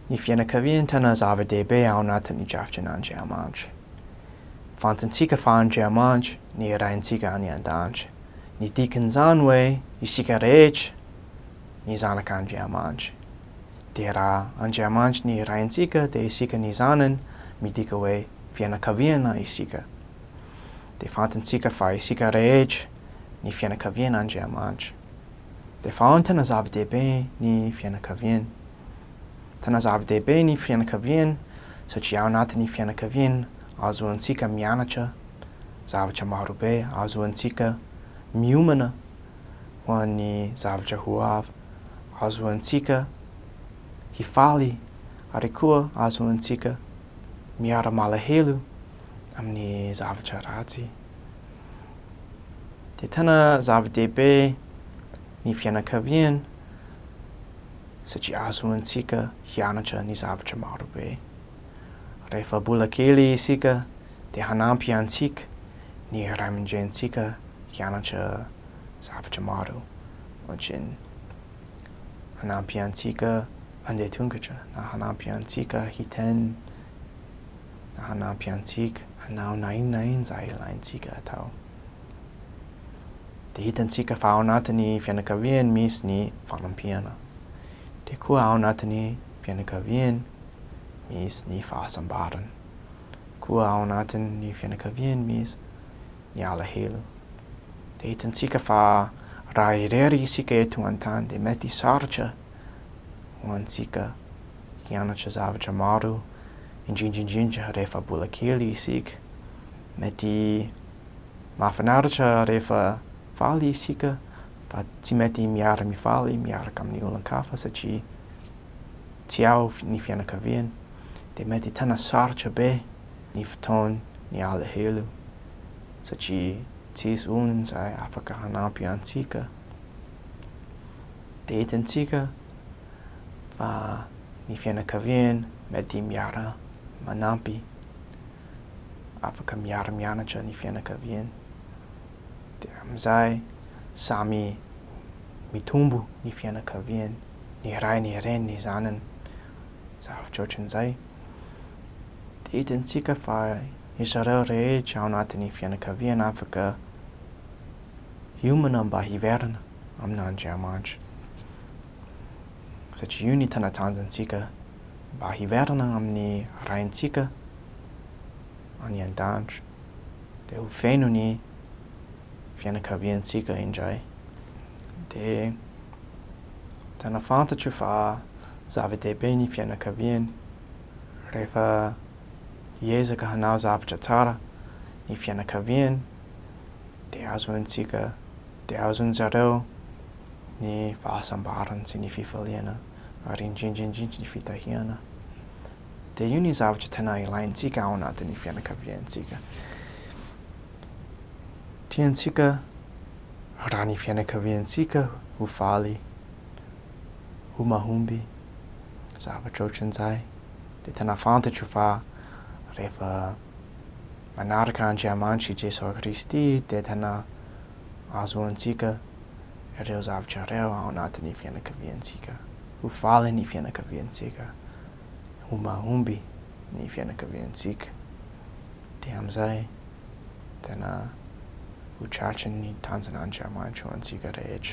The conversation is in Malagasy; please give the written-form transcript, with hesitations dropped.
Ny fianakaviana tena zava-dehibe ao anatin'ny drafitran'Andriamanitra. Fantatsika fa Andriamanitra ny Raintsika any an-danitra. Ny dikan'izany hoe isika rehetra ny zanak'Andriamanitra. Dia raha Andriamanitra ny Raintsika dia isika ny zanany, midika hoe fianakaviana isika. Dia fantatsika fa isika rehetra ny fianakavian'Andriamanitra. Dia fa ao ny tena zava-dehibe ny fianakaviana. Tena zava-dehibe ny fianakaviana satria ao anatin'ny fianakaviana ahazoantsika mianatra zavatra marobe, ahazoantsika miomana ho an'ny zavatra ho avy, ahazoantsika hifaly ary koa ahazoantsika miara-malahelo amin'ny zavatra ratsy. Dia tena zava-dehibe ny fianakaviana satria ahazoantsika hianatra ny zavatra marobe. Rehefa mbola kely isika dia hanampy antsika ny ray aman-drenintsika hianatra zavatra maro, ohatran'ny hanampy antsika handeha tongotra na hanampy antsika hiteny na hanampy antsika hanao na inona na inona izay ilaintsika atao. Dia hitantsika fa ao anatin'ny fianakaviany misy ny fanampiana. Dia koa ao anatin'ny fianakaviany misy ny fahasambarana. Koa ao anatin'ny fianakaviany misy ny alahelo. Dia hitantsika fa raha irery isika eto an-tany dia mety sarotra ho antsika hianatra zavatra maro, indrindra indrindra rehefa mbola kely isika. Mety mahafinaritra rehefa faly isika fa tsy mety miara-mifaly miaraka amin'ny olon-kafa satria tsy ao ny fianakaviana. Dia mety tena sarotra be ny fotoana ny alahelo satria tsisy olona izay afaka hanampy antsika. Dia hitantsika fa ny fianakaviana mety miara-manampy, afaka miara-mianatra ny fianakaviana. Dia amin'izay samy mitombo ny fianakaviana, ny ray, ny reny, ny zanany, zavatra ohatran'izay. Dia hitantsika fa zareo rehetra ao anatin'ny fianakaviana afaka hiomana mba hiverina amin'Andriamanitra. Satria io ny tena tanjontsika mba hiverina amin'ny Raintsika any an-danitra. Dia ho feno ny fianakaviantsika indray. Dia tena fantatro fa zava-dehibe ny fianakaviana. Rehefa hiezaka hanao zavatra tsara ny fianakaviana dia azontsika, dia azon-jareo ny fahasambarana sy ny fifaliana ary indrindra indrindra ny fitahiana. Dia io ny zavatra tena ilaintsika ao anatin'ny fianakaviantsika. Tiantsika raha ny fianakaviantsika ho faly, ho mahomby, zavatra ohatran'izay. Dia tena fantatro fa rehefa manaraka Andriamanitra i Jesoa Kristy dia tena ahazoantsika ireo zavatra ireo ao anatin'ny fianakaviantsika. Ho faly ny fianakaviantsika, ho mahomby ny fianakaviantsika. Dia amin'izay tena ho tratry ny tanjon'Andriamanitra ho antsika rehetra.